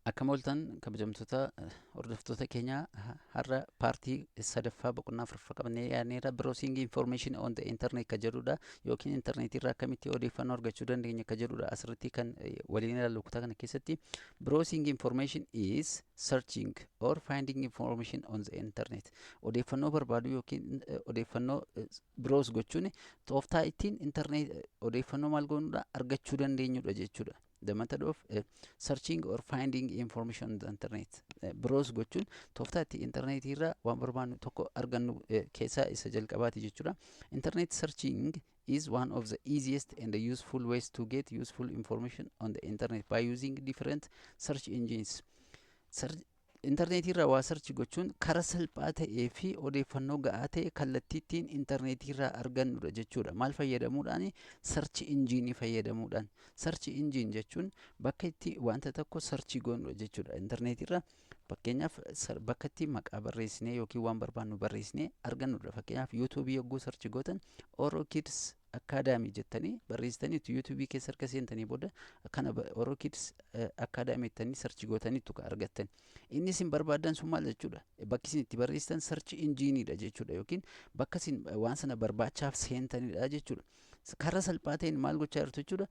Akkam ooltan, kabajamtoota hordoftoota keenyaa. Har'a paartii sadaffaa boqonnaa afuraffaa qabannee dhiyaanneerra. Browsing information on the internet ka jedhudha, yookiin intarneetii irraa akkamitti odeeffannoo argachuu dandeenya ka jedhudha asirratti kan waliin ilaallu kutaa kana keessatti. Browsing information is searching or finding information on the internet. Odeeffannoo barbaaduu yookiin odeeffannoo browse gochuun tooftaa ittiin internet odeeffannoo maal goonudha, argachuu dandeenyudha jechuudha. The method of searching or finding information on the internet. Browse gochuun tooftaa itti interneetii irraa waan barbaannu tokko argannu keessaa isa jalqabaati jechuudha. Internet searching is one of the easiest and the useful ways to get useful information on the internet by using different search engines. Intarneetii irraa waa search gochuun karaa salphaa ta'ee fi odeeffannoo ga'aa ta'e kallattiittiin intarneetii irraa argannudha jechuudha. Maal fayyadamuudhaan? Search engine fayyadamuudhaan. Search engine jechuun bakka itti wanta tokko search goonudha jechuudha. Intarneetii irra fakkeenyaaf bakka itti maqaa barreessinee yookiin waan barbaannu barreessinee argannudha. Fakkeenyaaf, YouTubeii yogguu search gootan, Oro Kids Academy jettanii barreessitaniitu, YouTubeii keessa erga seentanii booda kana Oro Kids Academy jettanii search gootaniitu kan argattan. Inni isin barbaadan sun maal jechuudha? Bakki isin itti barreessitan search engineidha jechuudha, yookiin bakka isin waan sana barbaachaaf seentanidha jechuudha. Karaa salphaa ta'een maal gochaa jirtu jechuudha?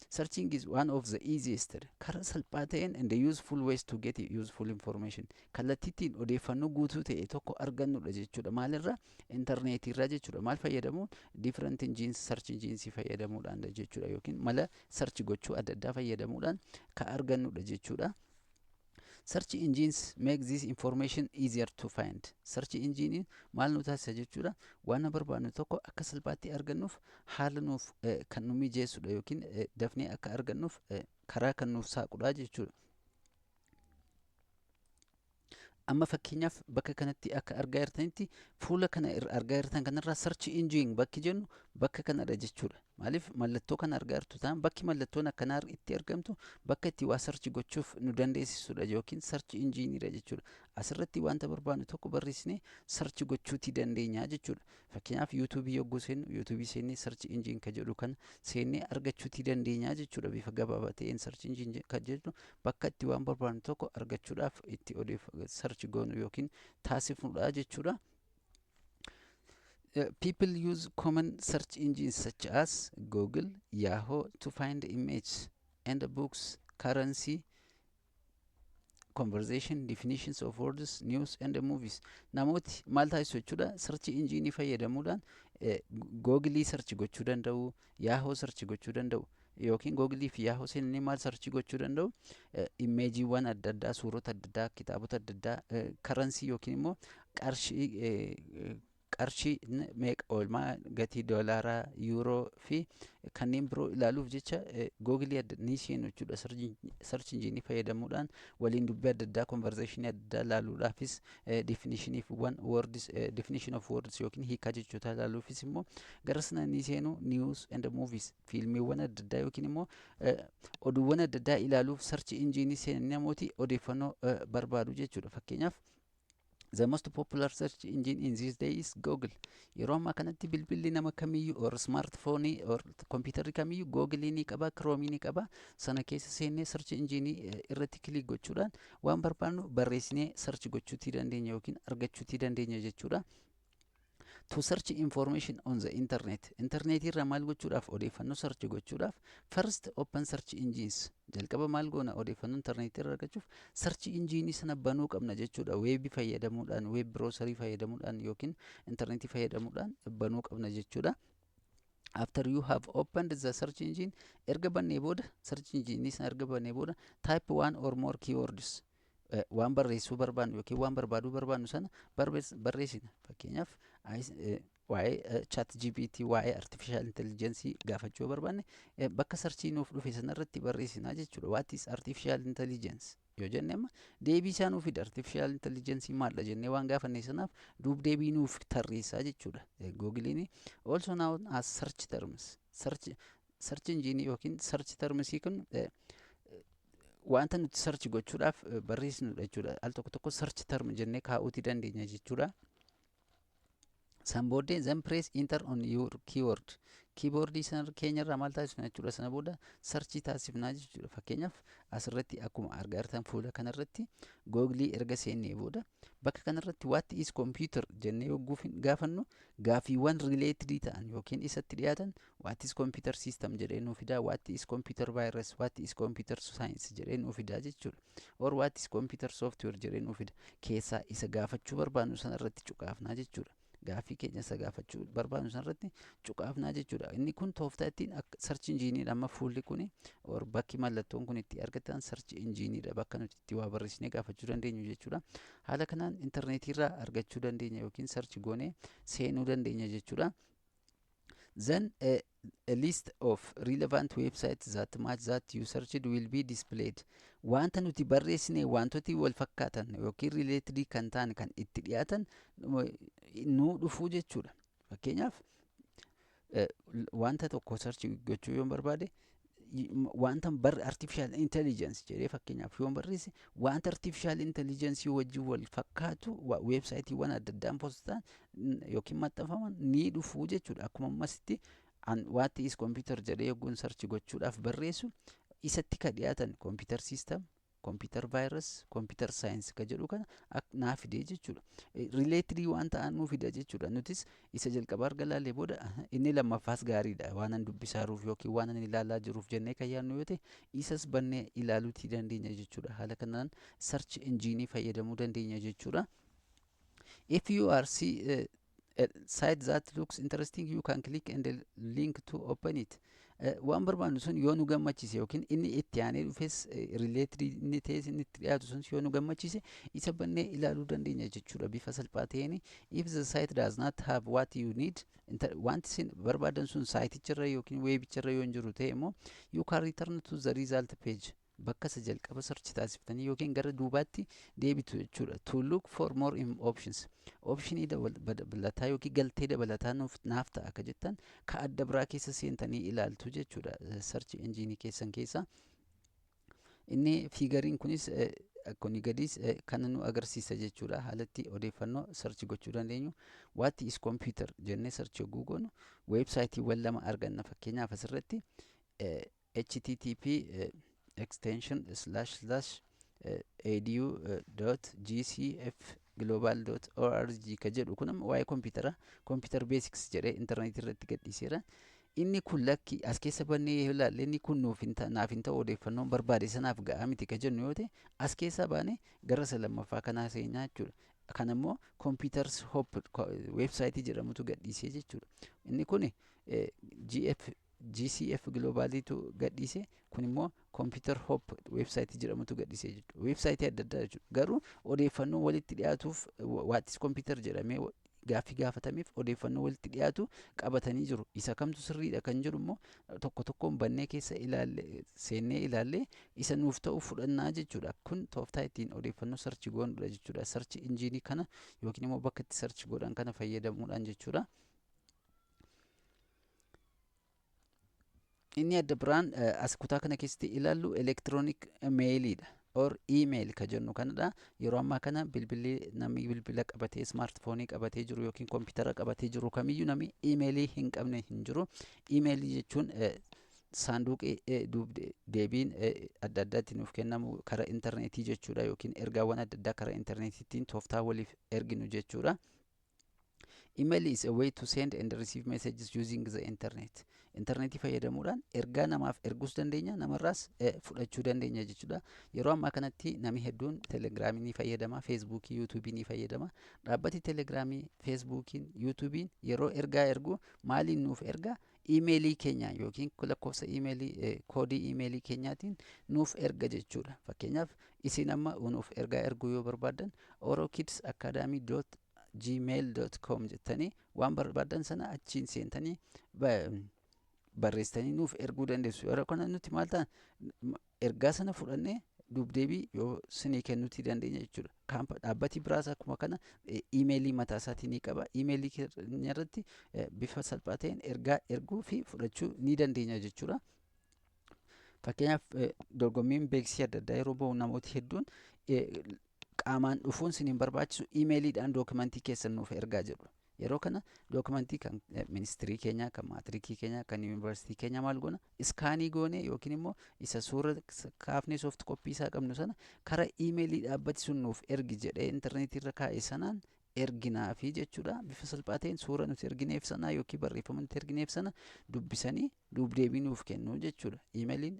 Searching is one of the easiest, karaa salphaa ta'een, and the useful ways to get useful information, kallattiittiin odeeffannoo guutuu ta'e tokko argannudha jechuudha. Maalirraa? Intarneetiirraa jechuudha. Maal fayyadamuun? Different engines, search engines fayyadamuudhaan jechuudha, yookiin mala search gochuu adda addaa fayyadamuudhaan kan argannudha jechuudha. Search engines make this information easier to find. Search engine maal nu taasisa jechuudha? Waan barbaannu tokko akka salphaatti argannuuf haala nuuf kan nu mijeessudha, yookiin dafnee akka argannuuf karaa kan nuuf saaqudha jechuudha. Amma fakkeenyaaf bakka kanatti akka argaa jirtanitti, fuula kana argaa jirtan kanarraa, search engine bakki jennu bakka kanadha jechuudha. Maaliif mallattoo kana argaa jirtu ta'an, bakki mallattoon akkanaa itti argamtu bakka itti waa search gochuuf nu dandeessisudha yookiin search engineidha jechuudha. Asirratti wanta barbaannu tokko barreessinee search gochuutii dandeenya jechuudha. Fakkeenyaaf, YouTubeii yogguu seennu, YouTubeii seennee search engine ka jedhu kana seennee argachuutii dandeenya jechuudha. Bifa gabaabaa ta'een search engine kan jedhu bakka itti waan barbaannu tokko argachuudhaaf itti odeef search goonu yookiin taasifnudha jechuudha. People use common search engines such as Google, Yahoo to find images and books, currency, conversation, definitions of words, news and movies. Namooti maal taasisu jechuudha? Search engine fayyadamuudhaan Googilii search gochuu danda'u, Yahoo search gochuu danda'u, yookiin Googilii fi Yahoo seenanii maal search gochuu danda'u? Imageiiwwan adda addaa, suurota adda addaa, kitaabota adda addaa, currency yookiin immoo qarshii meeqa, oolmaa gatii doolaaraa, yuuroo fi kanneen biroo ilaaluuf jecha Googilii adda ni seenu jechuudha. Search engine fayyadamuudhaan waliin dubbii adda addaa, conversationii adda addaa ilaaluudhaafis, definitioniiwwan words, definition of words yookiin hiikaa jechootaa ilaaluufis immoo gara sana ni seenu. News and movies, fiilmiiwwan adda addaa yookiin immoo oduuwwan adda addaa ilaaluuf search engine seenanii namooti odeeffannoo barbaadu jechuudha. Fakkeenyaaf, the most popular search engine in these days is Google. Yeroo ammaa kanatti bilbilli nama kamiyyuu or smartphone or kompiitarri kamiyyuu Google ni qaba, Chrome ni qaba. Sana keessa seennee search engine irratti click gochuudhaan waan barbaannu barreessinee search gochuutii dandeenya yookiin argachuutii dandeenya jechuudha. To search information on the internet, internet irraa maal gochuudhaaf, odeeffannoo search gochuudhaaf, first open search engines. Jalqaba maal goona? Odeeffannoo internet irraa argachuuf search engine sana banuu qabna jechuudha. Webii fayyadamuudhaan, web browserii fayyadamuudhaan yookiin internetii fayyadamuudhaan banuu qabna jechuudha. After you have opened the search engine, erga bannee booda, search engine sana erga bannee booda, type one or more keywords, waan barreessuu barbaannu yookiin waan barbaaduu barbaannu sana barreessina. Fakkeenyaaf, waa'ee Chat GPT, waa'ee artificial intelligence gaafachuu barbaanne, bakka searchii nuuf dhufe sanarratti barreessina jechuudha. "What is artificial intelligence?" yoo jenne, amma deebii isaa nuuf fida. Artificial intelligence maaldha jennee waan gaafanne sanaaf duub deebii nuuf tarreessaa jechuudha. Googiliin also known as search terms. Search engine yookiin search termsii kun wanta nuti search gochuudhaaf barreessinudha jechuudha. Al tokko tokko search term jennee kaa'uutii dandeenya jechuudha. San booddee then press enter on your keyboard. Keyboardii sana keenyarraa maal taasifna jechuudha? Sana booda searchii taasifnaa jechuudha. Fakkeenyaaf, asirratti akkuma argaa jirtan fuula kanarratti Googilii erga seennee booda bakka kanarratti "What is computer?" jennee yogguu gaafannu, gaafiiwwan related ta'an yookiin isatti dhiyaatan "What is computer system?" jedhee nuu fidaa, "What is computer virus?", "What is computer science?" jedhee nuu fidaa jechuudha. Or "What is computer software?" jedhee nuu fida. Keessaa isa gaafachuu barbaannu sanarratti cuqaafnaa jechuudha. Gaaffii keenya isa gaafachuu barbaannu sanarratti cuqaafnaa jechuudha. Inni kun tooftaa ittiin search engineiidha. Amma fuulli kuni or bakki mallattoon kun itti argatan search engineiidha. Bakka nuti itti waa barreessinee gaafachuu dandeenyu jechuudha. Haala kanaan intarneetiirraa argachuu dandeenya yookiin search goonee seenuu dandeenya jechuudha. Then a list of relevant websites that match that you searched will be displayed. Wanta nuti barreessine wantooti wal fakkaatan yookiin related kan ta'an, kan itti dhiyaatan nuu dhufuu jechuudha. Fakkeenyaaf, wanta tokko search gochuu yoon barbaade, wanta bar "artificial intelligence" jedhee fakkeenyaaf yoon barreesse, wanta artificial intelligence wajjin wal fakkaatu weebsaayitiiwwan adda addaan post ta'an yookiin maxxanfaman ni dhufuu jechuudha. Akkuma ammasitti an "What is computer?" jedhee yogguun search gochuudhaaf barreessu, isatti ka dhiyaatan computer system, computer virus, computer science ka jedhu kana naa fidee jechuudha. Related waan ta'an nuu fida jechuudha. Nutis isa jalqabaa erga ilaallee booda inni lammaffaas gaariidha waan an dubbisaaruuf yookiin waan an ilaalaa jiruuf jennee kan yaadnu yoo ta'e, isas bannee ilaaluutii dandeenya jechuudha. Haala kanaan search engineii fayyadamuu dandeenya jechuudha. If you are see a site that looks interesting, you can click and the link to open it. Waan barbaannu sun yoo nu gammachiise yookiin inni itti aanee dhufes related inni ta'es inni itti dhiyaatu sun yoo nu gammachiise, isa bannee ilaaluu dandeenya jechuudha bifa salphaa ta'een. If the site does not have what you need, wanti isin barbaadan sun saayiticharra yookiin weebicharra yoo hin jiru ta'e immoo, you can return to the result page, bakka isa jalqaba search taasiftanii yookiin gara duubaatti deebitu jechuudha. To look for more options. Optionii dabalataa yookiin galtee dabalataa nuuf naaf ta'a akka jettan ka adda biraa keessa seentanii ilaaltu jechuudha search engineii keessan keessa. Inni figureiin kunis kuni gadiis kana nu agarsiisa jechuudha. Haalatti odeeffannoo search gochuu dandeenyu. "What is computer?" jennee search yogguu goonu weebsaayitiiwwan lama arganna. Fakkeenyaaf, asirratti http extension//edu.gcfglobal.org ka jedhu kun amma waa'ee kompiitara "computer basics" jedhee intarneetii irratti gadhiiseera. Inni kun lakki as keessa bannee yoo ilaalle, inni kun nuuf hin naaf hin ta'u, odeeffannoon barbaade sanaaf ga'aa miti ka jennu yoo ta'e, as keessaa baanee gara isa lammaffaa kanaa seenyaa jechuudha. Kan ammoo Computers Hope weebsaayitii jedhamutu gadhiisee jechuudha. Inni kun GF GCF Globaliitu gadhiise, kun immoo Computer Hope weebsaayitii jedhamutu gadhiise jechuudha. Weebsaayitii adda addaa jechuudha. Garuu odeeffannoo walitti dhiyaatuuf "What is computer?" jedhamee gaaffii gaafatameef odeeffannoo walitti dhiyaatu qabatanii jiru. Isa kamtu sirriidha kan jedhu immoo tokko tokkoon bannee keessa ilaalle, seennee ilaallee isa nuuf ta'u fudhannaa jechuudha. Kun tooftaa ittiin odeeffannoo search goonudha jechuudha. Search engineii kana yookiin immoo bakka itti search godhan kana fayyadamuudhaan jechuudha. Inni adda biraan as kutaa kana keessatti ilaallu electronic mailiidha. Or email ka jennu kanadha. Yeroo ammaa kana bilbilli namni bilbila qabatee, smartphoneii qabatee jiru yookiin kompiitara qabatee jiru kamiyyuu namni iimeelii hin qabne hin jiru. Iimeelii jechuun saanduqi deebiin adda addaatti nuuf kennamu karaa intarneetii jechuudha, yookiin ergaawwan adda addaa karaa intarneetiitiin tooftaa waliif erginu jechuudha. Email is a way to send and receive messages using the internet. Internetii fayyadamuudhaan ergaa namaaf erguus dandeenya, namarraas fudhachuu dandeenya jechuudha. Yeroo ammaa kanatti namni hedduun Telegiraamii ni fayyadama, Feesbuukii, Yuutuubii ni fayyadama. Dhaabbati Telegiraamii, Feesbuukiin, Yuutuubiin yeroo ergaa ergu maaliin nuuf erga? Iimeelii keenya yookiin lakkoofsa iimeelii, koodii iimeelii keenyaatiin nuuf erga jechuudha. Fakkeenyaaf, isin amma nuuf ergaa erguu yoo barbaaddan, orokidsacademy.gmail.com jettanii waan barbaadan sana achiin seentanii barreessitanii nuuf erguu dandeessu. Yeroo kana nuti maal ta'a? Ergaa sana fudhannee dubdeebii yoo sinii kennuutii dandeenya jechuudha. Dhaabbati biraas akkuma kana iimeelii mataa isaatii ni qaba. Iimeelii keenya irratti bifa salphaa ta'een ergaa erguu fi fudhachuu ni dandeenya jechuudha. Fakkeenyaaf, dorgommiin beeksisii adda addaa yeroo bahu namooti hedduun qaamaan dhufuun sin hin barbaachisu, iimeeliidhaan dookimantii keessan nuuf ergaa jedhu. Yeroo kana dookumentii kan ministirii keenyaa, kan maatirikii keenyaa, kan yuunivarsiitii keenyaa maal goona? Scan goone yookiin immoo isa suura kaafnee soft copy isaa qabnu sana karaa iimeelii dhaabbati sun nuuf ergi jedhee intarneetii irra kaa'e sanaan erginaafi jechuudha. Bifa salphaa ta'een suura nuti ergineef sana yookiin barreeffama nuti ergineef sana dubbisanii duubdeebii nuuf kennu jechuudha. Iimeeliin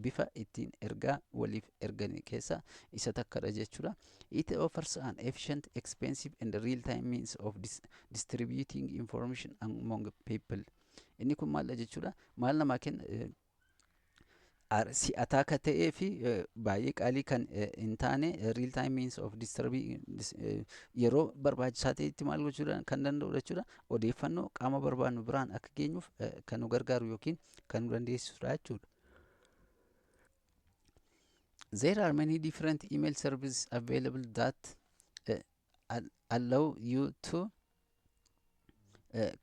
bifa ittiin ergaa waliif ergan keessaa isa takkadha jechuudha. It offers an efficient, expensive and real-time means of distributing information among people. Inni kun maal jechuudha? Maal namaa kenna? Si'ataa akka ta'ee fi baay'ee qaalii kan hin taane, real time means of distributing, yeroo barbaachisaa ta'etti maal gochuu kan danda'udha jechuudha. Odeeffannoo qaama barbaannu biraan akka geenyuuf kan nu gargaaru yookiin kan nu dandeessisudha jechuudha. There are many different email services available that allow you to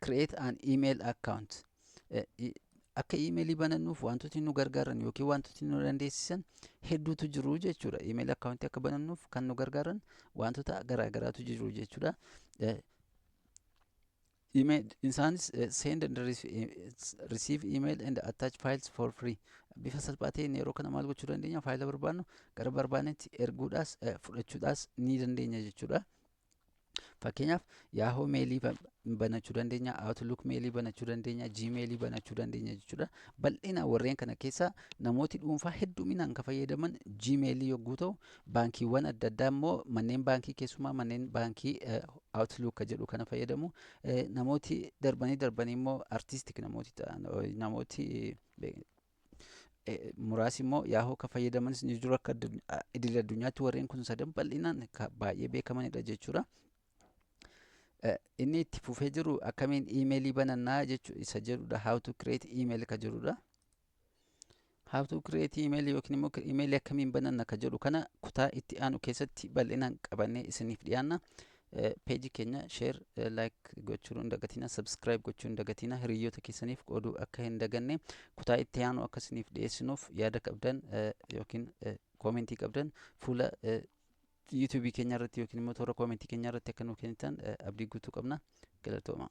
create an email account. Akka iimeelii banannuuf wantooti nu gargaaran yookiin wantooti nu dandeessisan hedduutu jiru jechuudha. Email accountii akka banannuuf kan nu gargaaran wantoota garaagaraatu jiru jechuudha. Email isaanis send and receive email and attach files for free. Bifa salphaa ta'een yeroo kana maal gochuu dandeenya? Faayila barbaannu gara barbaannetti erguudhaas fudhachuudhaas ni dandeenya jechuudha. Fakkeenyaaf, Yahoo Mailii banachuu dandeenya, Outlook Mailii banachuu dandeenya, Gmailii banachuu dandeenya jechuudha. Bal'ina warreen kana keessaa namooti dhuunfaa hedduminaan kan fayyadaman Gmailii yogguu ta'u, baankiiwwan adda addaa immoo, manneen baankii, keessumaa manneen baankii, Outlook kan jedhu kana fayyadamu. Namooti darbanii darbanii immoo artistic namooti ta'an, namooti muraasi immoo Yahoo kan fayyadamanis ni jiru. Akka idil addunyaatti warreen kun sadan bal'inaan baay'ee beekamanidha jechuudha. Inni itti fufee jiru akkamiin iimeelii banannaa jechuu isa jedhudha. How to create email ka jedhudha. How to create email yookiin immoo iimeelii akkamiin bananna ka jedhu kana kutaa itti aanu keessatti bal'inaan qabannee isiniif dhiyaanna. Peejii keenya share, like gochuu hin dagatina, subscribe gochuu hin dagatina, hiriyoota keessaniif qooduu akka hin daganne. Kutaa itti aanu akka isiniif dhiyeessinuuf yaada qabdan yookiin koomentii qabdan fuula yuutuubii keenya irratti yookiin immoo toora koomentii keenya irratti akka nuuf kennitan abdii guutuu qabna. Galatooma.